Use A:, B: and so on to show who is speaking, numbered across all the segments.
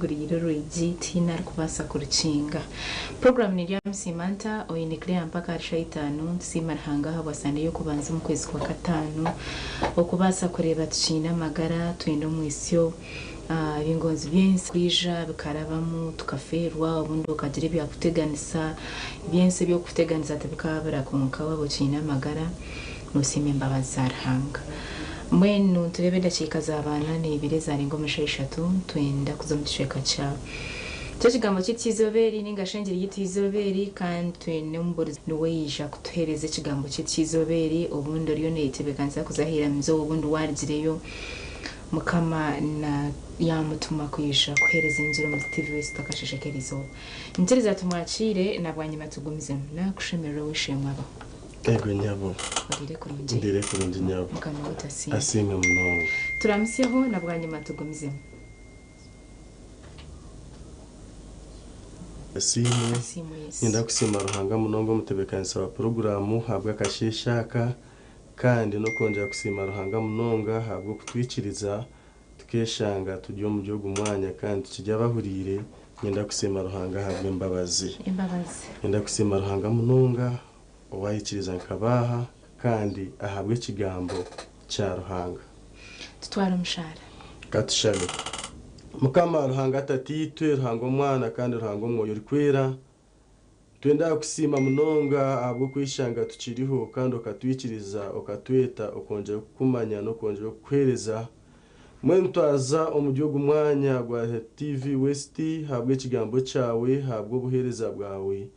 A: Yatwiguriire orwigi tihaine arikubaasa kurukinga. Puroguraamu ni Ryamusiima Nta, oine Claire mpaka ahari shaaha itaano. Nitusiima Ruhanga ahabwa Sande y'okubanza omu kwezi kwa kataano okubaasa kureeba tukiine amagara, twine omwitsyo. Ebingonzi by'ensi kwija bikarabamu tukafeerwa, obundi okagira ebyakuteganisa. Eby'ensi eby'okukuteganisa tibikaabura kwonka waaba okiine amagara noosiima embabazi za Ruhanga. Mbwenu nitureeba edakiika zaaba ana n'ibiri ezaarenga omu shaaha ishatu, nitwenda kuza omu kicweka kya ky'ekigambo kyaitu ky'eizooba eri nainga shi engiri yaitu y'eizooba eri kandi twine omubuurizi niwe yaija kutuheereza ekigambo kyaitu ky'eizooba eri obundi oriyo noyetebeekanisa kuza aha iramizo obundi waarugireyo Mukama na yaamutuma kwija kuheereza engiri omuri TV West akasheeshe k'erizooba. Nyikiriza tumwakiire na bwanyima tugumizemu. Naakushemererwa ow'eishe-emwe abaho.
B: Ego nyabo.
A: Oriire kurungi?
B: Ndiire kurungi nyabo.
A: Mukama waitu asiimwe.
B: Asiimwe munonga.
A: Turamutsyeho na bwanyima tugumizemu.
B: Asiimwe.
A: Asiimwe Yesu.
B: Niinyenda kusiima Ruhanga munonga omutebeekanisa wa puroguraamu ahabw'akasheeshe aka. Kandi n'okwongyera kusiima Ruhanga munonga ahabw'okutwikiriza tukeeshanga turi omuri ogu mwanya kandi tukiri abahuriire. Niinyenda kusiima Ruhanga ahabw'embabazi.
A: Embabazi.
B: Niinyenda kusiima Ruhanga munonga owaikiriza nkabaaha kandi ahabw'ekigambo kya Ruhanga.
A: Tutware omushaara.
B: Ka tushabe. Mukama Ruhanga Tataitwe, Ruhanga Omwana kandi Ruhanga Omwoyo Orikwera, Twenda kukusiima munonga ahabw'okweshanga tukiriho kandi okatwikiriza okatweta okwongyera kukumanya n'okwongyera okukuheereza. Mbwenu twaza omuri ogu mwanya gwa TV West ahabw'ekigambo kyawe, ahabw'obuheereza bwawe.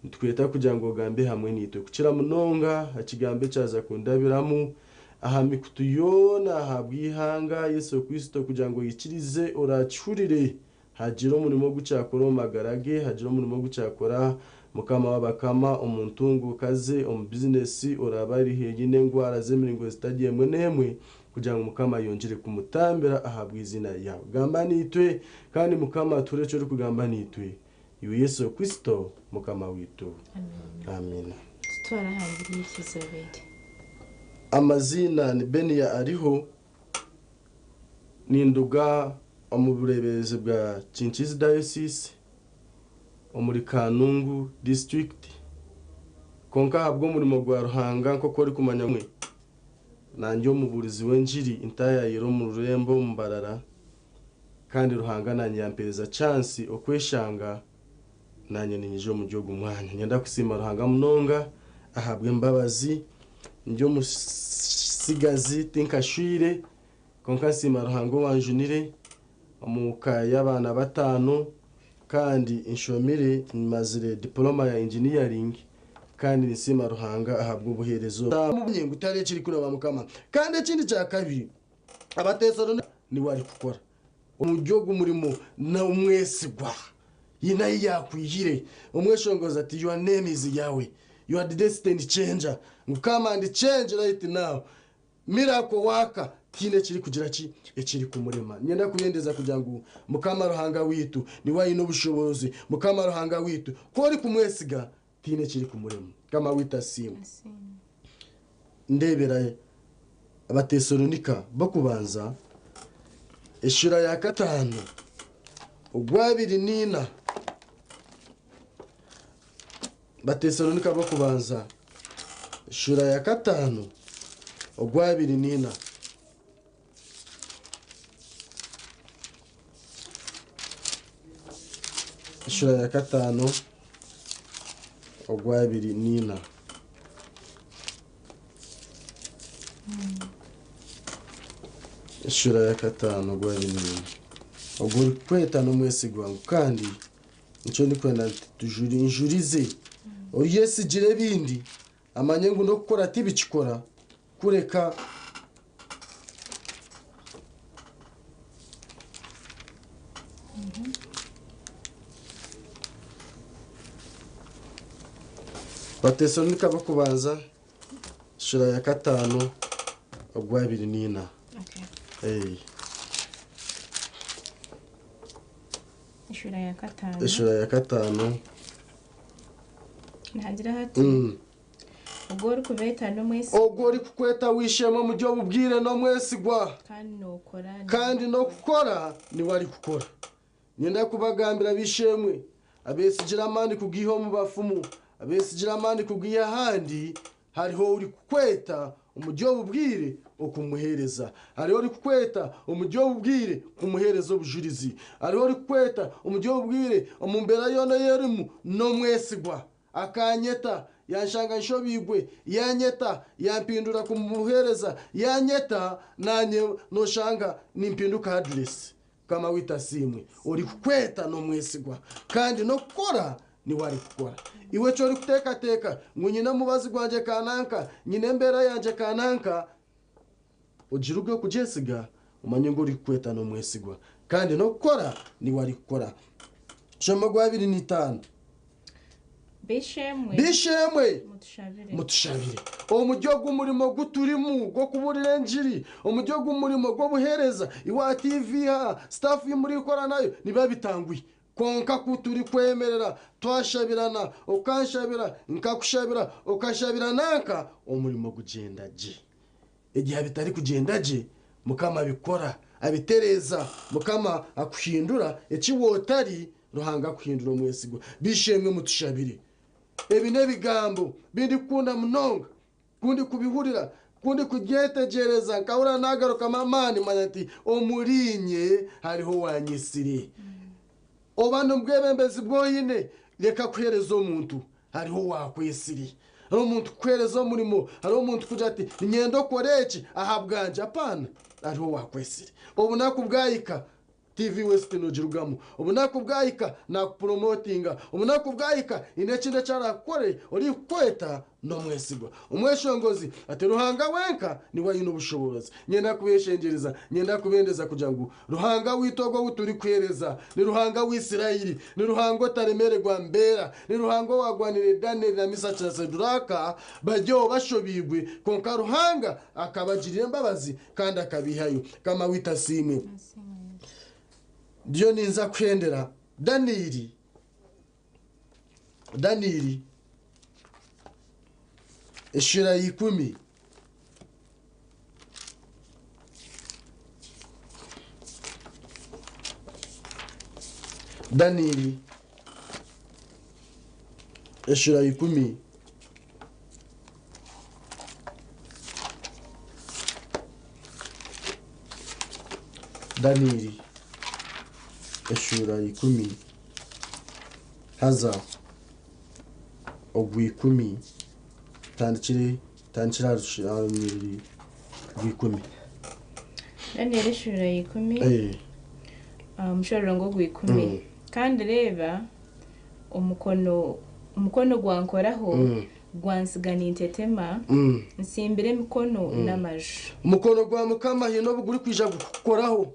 B: Nitukweta kugira ngu ogambe hamwe naitwe kukira munonga aha kigambo ekyaza kundabiramu aha mikutu yoona ahabw'eihanga Yesu Kristo kugira ngu oikirize oraakihurire. Hagire omurimo ogu kyakora omu magara ge, hagire omurimo ogu kyakora Mukama w'abakama omu ntunguuka ze, omu bizinesi, oraabe ari haihi n'endwara z'emiringo zitari emwe n'emwe, kugira ngu Mukama ayongyere kumutambira ahabw'eiziina ryawe. Gamba naitwe, kandi Mukama tuhurire eki orikugamba naitwe. Iwe Yesu Kristo, Mukama waitu. Amiina.
A: Tutware aha ngiri y'eky'eizooba eri.
B: Amaziina ni Benia Ariho. Ninduga omu bureeberezi bwa Kinkizi Diocese omuri Kanungu District kwonka ahabw'omurimo gwa Ruhanga nk'oku orikumanya nangye omubuurizi w'engiri ntaayaayire omu rurembo Mbarara kandi Ruhanga nanye yampeereza chance okweshanga Naanye niinyija omuri ogu mwanya. Niinyenda kusiima Ruhanga munonga ahabw'embabazi. Ndi omutsigazi tinkashwire, kwonka nsiima Ruhanga owanjunire omu ka y'abaana bataano kandi nshomire mazire dipuloma ya engineering kandi ninsiima Ruhanga ahabw'obuheereza obu. Ngu tihariho ekirikurema Mukama. Kandi ekindi kya kabiri, Abatesalonika niwe arikukora. Omuri ogu murimo n'omwesigwa. Haine ahu yaakwihire. Omweshongozi ati, Your name is Yahweh. You are the destiny changer. Ngu come and change right now. Miracle worker. Tihaine ekirikugira ki? Ekirikumurema. Niinyenda kubendeza kugira ngu Mukama Ruhanga waitu niwe aine obushoboorozi. Mukama Ruhanga waitu, ku orikumwesiga, tihaine ekirikumurema. Mukama waitu asiimwe. Ndeebera Abatesalonika b'okubanza eshuura ya kataano ogwabiri naina. Abatesalonika b'okubanza eshuura ya kataano ogwabiri naina. Eshuura ya kataano ogwabiri naina. Eshuura ya kataano ogwabiri naina. Ogwo orikweta n'omwesigwa ngu kandi nikyo ndikwenda nti tujuri njurize oryesigire ebindi amanye ngu n'okukora tibikikora kureka Batesalonika b'okubanza sura ya kataano ogwabiri n'ina.
A: Okay.
B: Hey.
A: Eshura ya kataano.
B: Eshura ya kataano.
A: Nihagira hati. Ogwo orikubeeta n'omwesigwa.
B: Ogwo orikukweta w'eishe-emwe omuri obu bwire n'omwesigwa.
A: Kandi nookora.
B: Kandi n'okukora niwe arikukora. Niinyenda kubagambira b'eishe-emwe abeesigire amaani kugaiha omu bafumu, abeesigire amaani kugaiha ahandi, hariho orikukweta omuri obu bwire okumuheereza. Hariho orikukweta omuri obu bwire kumuheereza obujurizi. Hariho orikukweta omuri obu bwire omu mbeera yoona ei orimu n'omwesigwa. Akanyeta, yanshanga nshobeirwe, yanyeta, yampindura kumuheereza, yanyeta, naanye noshanga nimpinduka address. Mukama waitu asiimwe. Orikukweta n'omwesigwa kandi n'okukora niwe arikukora. Iwe eki orikuteekateeka ngu nyine omubazi gwangye kananka, nyine embeera yangye kananka, ogiruge okugyesiga omanye ngu orikukweta n'omwesigwa kandi n'okukora niwe arikukora. Shoma ogwa 25.
A: B'eishe-emwe,
B: B'eishe-emwe,
A: mutushabire.
B: Mutushabire. Omuri ogu murimo ogu turimu gw'okubuurira engiri, omuri ogu murimo gw'obuheereza, iwe aha TV aha, sitaafu ei murikukora nayo nibiba bitanguhi. Kwonka ku turikwemerera twashabirana, okanshabira, nkakushabira, okashabira nanka, omurimo gugyenda gye. Ebiha bitarikugyenda gye, Mukama abikora, abitereeza. Mukama akuhindura eki otari, Ruhanga akuhindura omwesigwa. B'eishe-emwe mutushabire. Ebi n'ebigambo bi ndikukunda munonga. Ku ndikubihurira, ku ndikubyetegyereza, nkahurira naagarukamu amaani manya nti omuriinye hariho owaanyetsire. Oba n'obwebembezi bw'oine, reka kuheereza omuntu. Hariho owaakwetsire. Hariho omuntu kukuheereza omurimo. Hariho omuntu kugira ati, Niinyenda okore eki ahabwangye. Apaana. Hariho owaakwetsire. Obunaku bwahika, TV West noogirugamu. Obunaku bwahika, naakupuromotinga. Obunaku bwahika, haine ekindi eki araakukore, orikukweta n'omwesigwa. Omweshongozi ati, Ruhanga wenka niwe aine obushoboorozi. Niinyenda kubeeshengyereza, niinyenda kubendeza kugira ngu Ruhanga waitu ogwo ou turikuheereza ni Ruhanga w'Israeli, ni Ruhanga otaremeererwa mbeera, ni Ruhanga owaagwanire Danieli na Misaki na Seduraaka bari aho bashobeirwe, kwonka Ruhanga akabagirira embabazi kandi akabaihayo. Mukama waitu asiimwe. Ndiyo ninza kuhendera Danieli. Danieli eshuura ya 10. Danieli eshuura ya 10. Danieli eshuura ya 10 haza ogwa 10 tandikire tandikire aha runyiriri rwa 10.
A: Danieli eshuura ya 10 aha mushororongo ogwa 10. Kandi reeba, omukono omukono gwankoraho, gwantsiga nintetema, ntsimbire emikono n'amaju.
B: Omukono gwa Mukama haine obu gurikwija gukukoraho,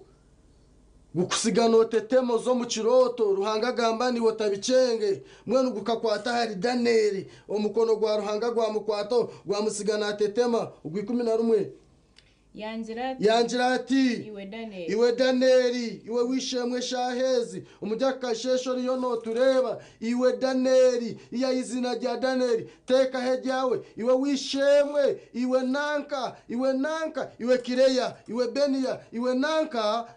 B: gukutsiga nootetema oza omu kirooto, Ruhanga agamba naiwe otabikyenge. Mbwenu gukakwata ahari Danieli, omukono gwa Ruhanga gwamukwataho, gwamutsiga naatetema. Ogwa 11.
A: Yangira ati,
B: Yangira ati,
A: Iwe Danieli.
B: Iwe Danieli, iwe w'eishe-emwe eshaaha ezi, omuri aka kasheeshe oriyo nootureeba, iwe Danieli, ihaho eiziina rya Danieli, teekaho eryawe, iwe w'eishe-emwe, iwe nanka, iwe nanka, iwe Kireya, iwe Beniya, iwe nanka,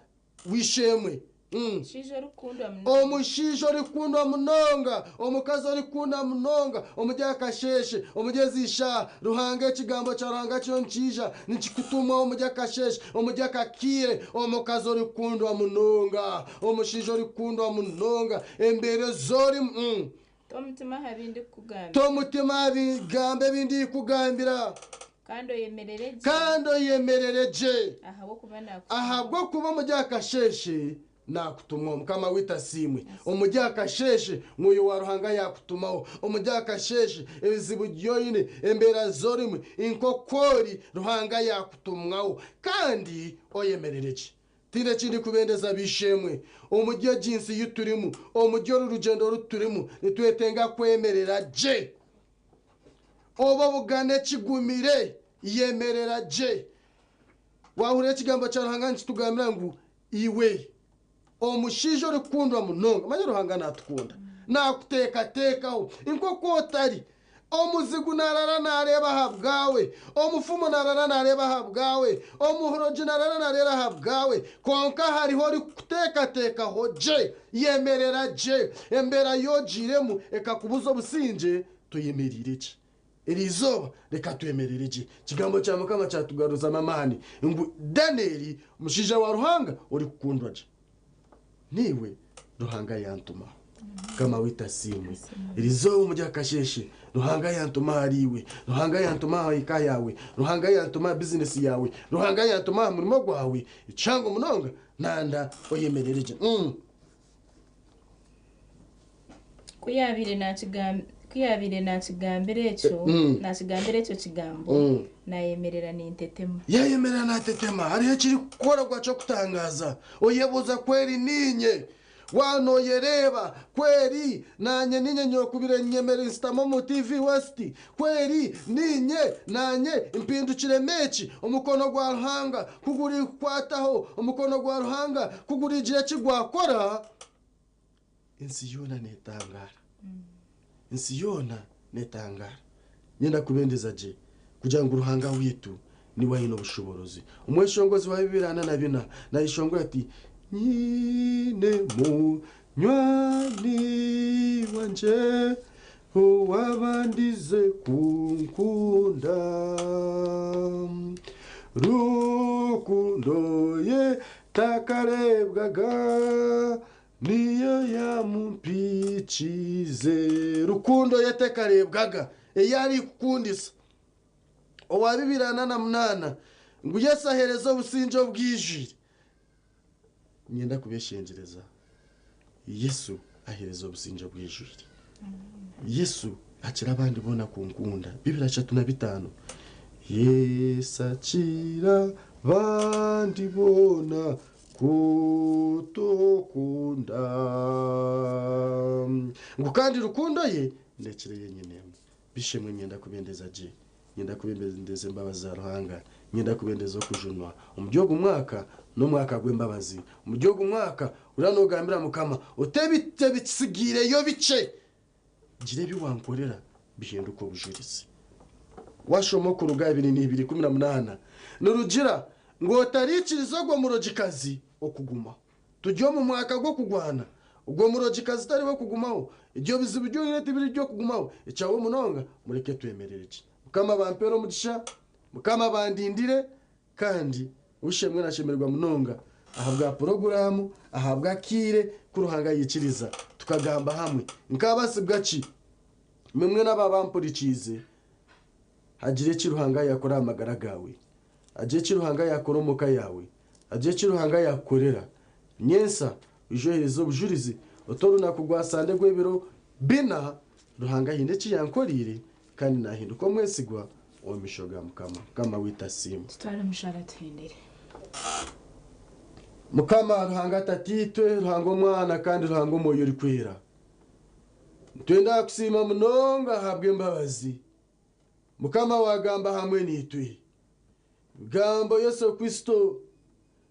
B: w'eishe-emwe.
A: Omushaija orikukundwa munonga.
B: Omushaija orikukundwa munonga, omukazi orikukunda munonga, omuri aka kasheeshe, omuri ezi shaaha, Ruhanga, Ekigambo kya Ruhanga kiriyo nikiija, nikikutumwaho omuri aka kasheeshe, omuri aka kaire, omukazi orikukundwa munonga, omushaija orikukundwa munonga, embeera ezi orimu.
A: Ta omutima aha bi ndikukugambira.
B: Ta omutima aha bigambo ebi ndikugambira.
A: Kandi oyemerere gye.
B: Kandi oyemerere gye.
A: Ahabw'okuba naakutumwaho.
B: Ahabw'okuba omuri aka kasheeshe naakutumwaho. Mukama waitu asiimwe. Omuri aka kasheeshe Mwoyo wa Ruhanga yaakutumaho. Omuri aka kasheeshe ebizibu bi oine, embeera zi orimu, nk'oku ori, Ruhanga yaakutumwaho. Kandi oyemerere gye. Tihaine eki ndikubendeza b'eishe-emwe. Omuri egi nsi ei turimu, omuri oru rugyendo oru turimu, nitwetenga kwemerera gye. Oba obugana ekigumire, yemerera gye. Waahurira Ekigambo kya Ruhanga nikitugambira ngu iwe omushaija orikukundwa munonga, manya Ruhanga naatukunda, naakuteekateekaho nk'oku otari. Omuzigu naarara naareeba aha bwawe, omufumu naarara naareeba aha bwawe, omuhurogi naarara naareeba aha bwawe, kwonka hariho orikukuteekateekaho gye. Yemerera gye. Embeera y'ogiiremu ekakubuza obusingye, toyemereire gye. Eri izooba reka twemerere gye. Ekigambo kya Mukama kyatugaruzamu amaani ngu Danieli mushaija wa Ruhanga orikukundwa gye. Niiwe Ruhanga yantuma. Mukama waitu asiimwe. Eri izooba omuri aka kasheeshe, Ruhanga yantuma ahari iwe. Ruhanga yantuma aha eka yaawe. Ruhanga yantuma aha bizinesi yaawe. Ruhanga yantuma aha murimo gwawe. Ekihango munonga, nanda oyemerere gye.
A: Ku yaabaire naakigam- ku yaabaire naakigambira ekyo, naakigambira ekyo kigambo, naayemerera nintetema.
B: Yaayemerera naatetema. Hariho ekirikukorwa ky'okutangaaza. Oyebuuza ku eri niinye. Waaba nooyereeba ku eri naanye niinye nyokubire nyemere nsitami omu TV West. Ku eri niinye naanye mpindukiremu eki. Omukono gwa Ruhanga ku gurikukwataho, omukono gwa Ruhanga ku gurigira eki gwakora, Ensi yoona neetangaara. Ensi yoona neetangaara. Niinyenda kubendeza gye kugira ngu Ruhanga waitu niwe aine obushoboorozi. Omweshongozi wa 2044 naayeshongora ati, Nyine munywani wangye Owabandize kunkunda, Rukundo ye takareebwaga, Niyo yaamumpikiize. Rukundo ye tekareebwaga, ei arikukundisa. Owa 2048 ngu Yesu aheereze obusingye obwijwire. Niinyenda kubeeshengyereza, Yesu aheereza obusingye obwijwire. Yesu akira abandi boona kunkunda. 2035 Yesu akira abandi boona kutukunda. Ngu kandi rukundo ye neekira ei emwe. B'eishe-emwe niinyenda kubendeza gye. Niinyenda kubendeza embabazi za Ruhanga. Niinyenda kubendeza okujunwa. Omuri ogu mwaka, n'omwaka gw'embabazi. Omuri ogu mwaka, hurira noogambira Mukama oti ebitsigaireyo bikye, gira ebi wankorera bihinduke obujurizi. Waashoma Okuruga 22:18, nirugira ngu otariikiriza ogwo murogikazi okugumaho. Turi omu mwaka gw'okugwana. Ogwo murogikazi tari w'okugumaho. Ebyo bizibu byonyine tibiri by'okugumaho. Ekyawe munonga, mureke twemerere gye. Mukama abampeere omugisha, Mukama abandindire, kandi Ow'eishe-emwe nashemererwa munonga ahabwa puroguraamu, ahabw'akaire ku Ruhanga yaikiriza tukagamba hamwe. Nkaabaasibwa ki imwe mwena abo abampurikiize, hagire eki Ruhanga yaakora aha magara gaawe. Hagire eki Ruhanga yaakora omu ka yaawe. Hagire eki Ruhanga yaakukorera. Nyensa, oije oheereze obujurizi oti orunaku rwa Sande rw'ebiro bina, Ruhanga haine eki yankoreire kandi naahinduka omwesigwa omu maisho ga Mukama. Mukama waitu asiimwe.
A: Tutware omushara tuhendere.
B: Mukama Ruhanga Tataitwe, Ruhanga Omwana kandi Ruhanga Omwoyo Orikwera, nitwenda kukusiima munonga ahabw'embabazi. Mukama waagamba hamwe naitwe. Bigambo Yesu Kristo,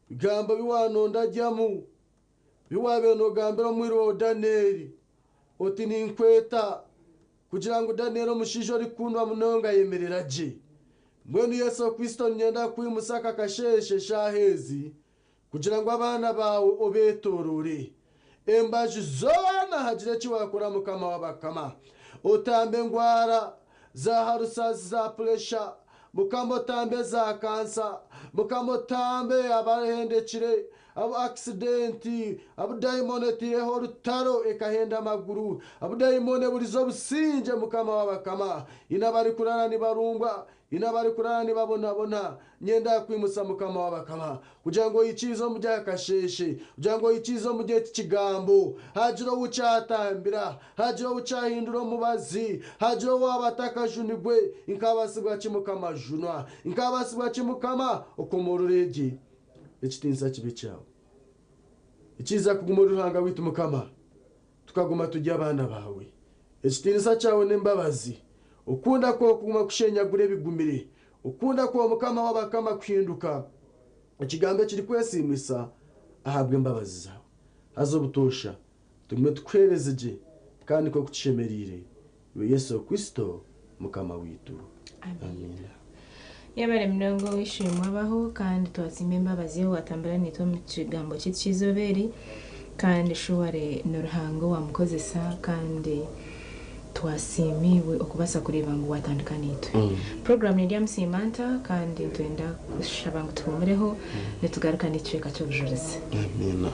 B: bigambo bi waanondagyamu, bi waabaire noogambira omwiru waawe Danieli, oti, Ninkweta, kugira ngu Danieli omushaija orikukundwa munonga ayemerera gye. Mbwenu Yesu Kristo, niinyenda kukwimutsya aka kasheeshe eshaaha ezi, kugira ngu abaana baawe obeetooroore embaju zoona hagire eki waakora Mukama w'abakama. Otambe engwara za harusazi za puresha, Mukama otambe eza kansa, Mukama otambe abahendekire, abu akisidenti, abu daimoni eteireho orutaro ekahenda amaguru, abu daimoni eburize obusingye Mukama w'abakama. Haine abarikurara nibarumbwa, Haine abarikurara nibabonabona. Nyenda kukwimutsa Mukama w'abakama, kugira ngu oikirize omuri aka kasheeshe, kugira ngu oikirize omuri eki Kigambo. Haagira ou kyatambira, haagira ou kyahindura omubazi, haagira owaaba atakajunirwe, nkaabaasibwa ki Mukama junwa? Nkaabaasibwa ki Mukama okomoorora egi ekitiinisa kibe kyawe? Ikiriza kuguma ori Ruhanga waitu Mukama. Tukaguma turi abaana baawe. Ekitiinisa kyawe n'embabazi. Okukunda kwawe kuguma kushenyagura ebigumire. Okukunda kwawe Mukama w'abakama kuhinduka ekigambo ekirikwesiimisa ahabw'embabazi zaawe. Haza obutoosha tugume tukuheereze gye kandi nk'oku kishemereire Iwe Yesu Kristo. Mukama waitu. Amiina.
A: Yebare munonga ow'eishe-emwe abaho kandi twasiima embabazi owatambura naitwe omu kigambo kyaitu ky'eizooba eri kandi shuware ni Ruhanga owamukozesa kandi twasiima iwe okubaasa kureeba ngu watandika naitwe. Puroguraamu neryamusiima nta kandi nitwenda kushaba ngu tuhumureho nitugaruka n'ekicweka ky'obujurizi.
B: Amiina.